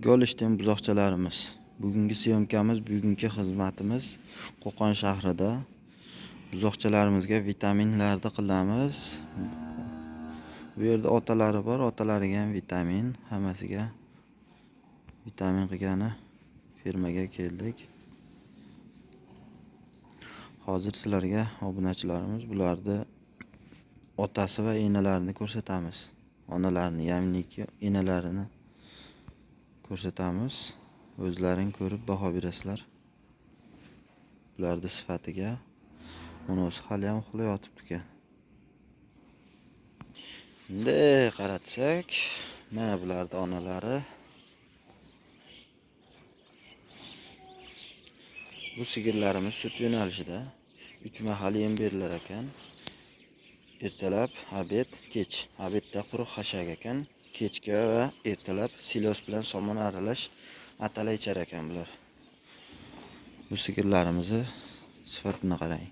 Golstein buzoqchalarimiz. Bugungi syomkamiz, bugungi xizmatimiz Qo'qon shahrida. Buzoqchalarimizga vitaminlarni qilamiz. Bu yerda otalari bor, otalariga ham vitamin, hammasiga vitamin qilgani firmaga keldik. Hozir sizlarga obunachilarimiz bularni otasi va enalarini ko'rsatamiz. Onalarini, ya'niki enalarini ko'rsatamiz. O'zlaring ko'rib baho berasizlar. Bularning sifatiga. Bunisi hali ham uxlab yotibdi ekan. Endi qaratsak, mana bularning onalari. Bu sigirlarimiz sut yo'nalishida 3 mahal yem berilar ekan. Ertalab, obed, kech. Obedda quruq xashak ekan. Kechga va ertalab silos bilan somon aralash atala ichar ekan bular. Bu sigirlarimizni sifatini qarang.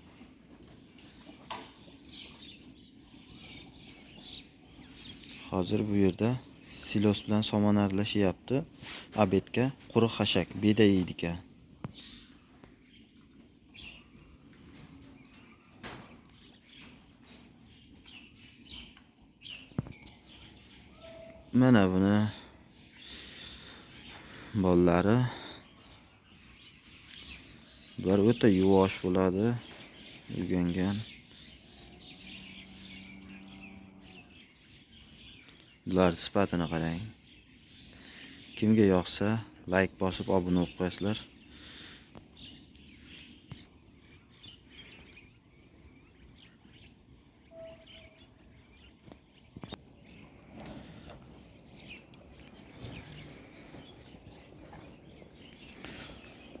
Hozir bu yerda silos bilan somon aralash yeyapti. Obedga quruq xashak, beda yeydi ekan. Mana buni bolalari. Bular o'ta yuvosh bo'ladi, o'rgangan. Bular sifatini qarang. Kimga yoqsa like bosib obuna bo'lib qo'yasizlar.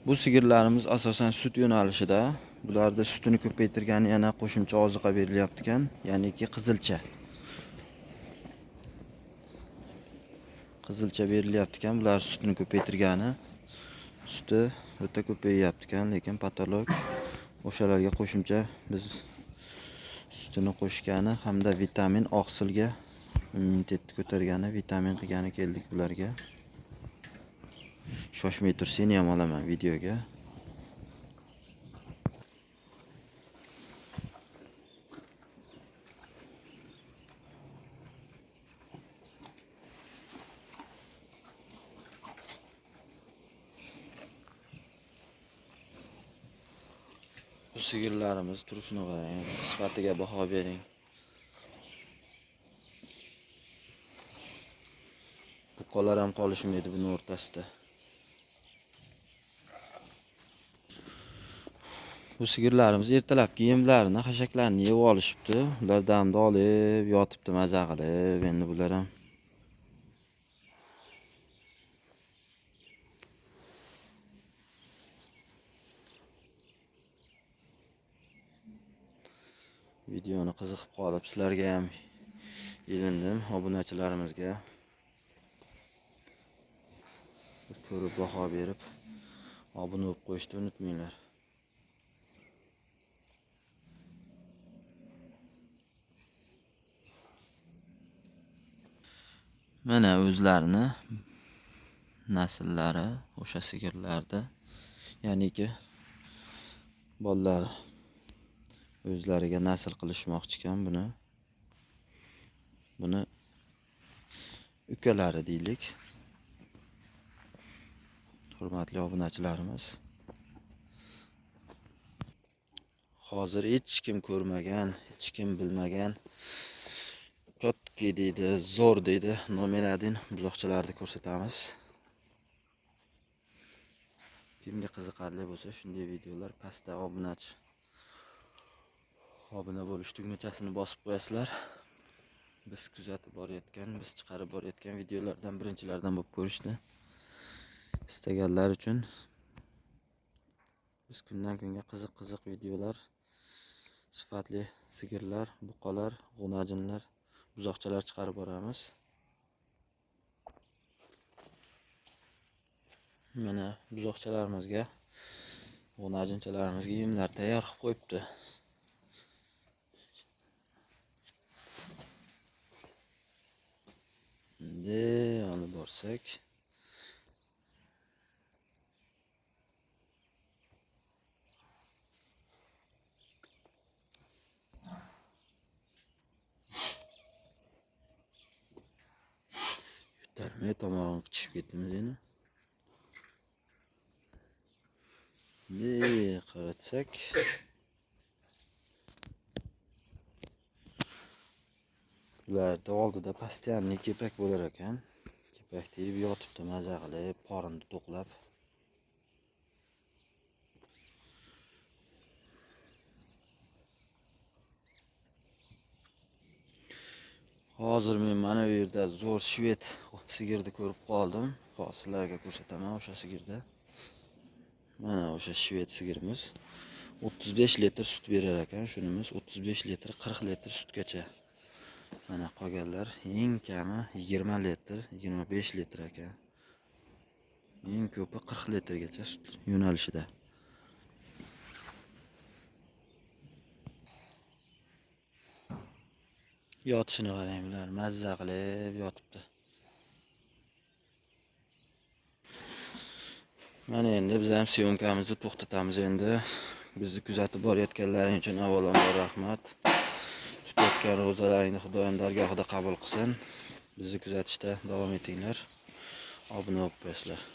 Bu sigirlarimiz asosan sut yo'nalishida. Bularda sutini ko'paytirgani yana qo'shimcha oziqa berilyapti ekan, ya'niki qizilcha. Qizilcha berilyapti ekan, bular sutini ko'paytirgani. Suti o'ta ko'payyapti ekan, lekin patolog o'shalarga qo'shimcha biz sutini qo'shgani hamda vitamin oqsilga immunitetni ko'targani, vitamin qilgani keldik bularga. Shoshmay tur, seni ham olaman videoga. Bu sigirlarimiz turishini qarang, sifatiga baho bering. Buqalar ham qolishmaydi buni o'rtasida. Bu sigirlarimiz ertalabki yemlarini, xashaklarini yeb olishibdi. Ular damni olib yotibdi maza qilib. Endi bular ham videoni qiziqib qolib sizlarga ham ilindim, obunachilarimizga bir ko'rib baho berib obuna bo'lib qo'yishni unutmanglar. Mana o'zlarini nasllari o'sha sigirlarda, ya'niki bolalar o'zlariga nasl qilishmoqchi ekan buni. Buni ukalari deylik. Hurmatli obunachilarimiz, hozir hech kim ko'rmagan, hech kim bilmagan chotki deydi, zo'r deydi, nomer 1 buzoqchalarni ko'rsatamiz. Kimga qiziqarli bo'lsa shunday videolar pastda obuna bo'lish tugmachasini bosib qo'yasizlar. Biz kuzatib borayotgan, biz chiqarib borayotgan videolardan birinchilardan bo'lib ko'rishni istaganlar uchun biz kundan kunga qiziq-qiziq videolar, sifatli sigirlar, buqalar, g'unajinlar, buzoqchalar chiqarib boramiz. Mana buzoqchalarimizga, g'unajinchalarimizga yemlar tayyor qilib qo'yibdi. Endi olib borsak, Nima tomog'ing qichishib ketdimi seni? Bunday qaratsak ularda oldida постоянный kepak bo'lar ekan. Kepak deb yotibdi maza qilib, qorinni to'qlab. Hozir men mana bu yerda zo'r shved sigirni ko'rib qoldim. Hozir sizlarga ko'rsataman o'sha sigirni. Mana o'sha shved sigirimiz 35 litr sut berar ekan. Shunimiz 35 litr, 40 litr sutgacha. Mana qolganlar eng kami 20 litr, 25 litr ekan. Eng ko'pi 40 litrgacha sut yo'nalishida. Yotishini qarang, bular mazza qilib yotibdi. Mana endi biz ham syomkamizni to'xtatamiz endi. Bizni kuzatib borayotganlaring uchun avvalambor rahmat. Tutayotgan ro'zalaringni Xudoyim dargohida qabul qilsin. Bizni kuzatishda davom etinglar. Obuna bo'lib qo'yasizlar.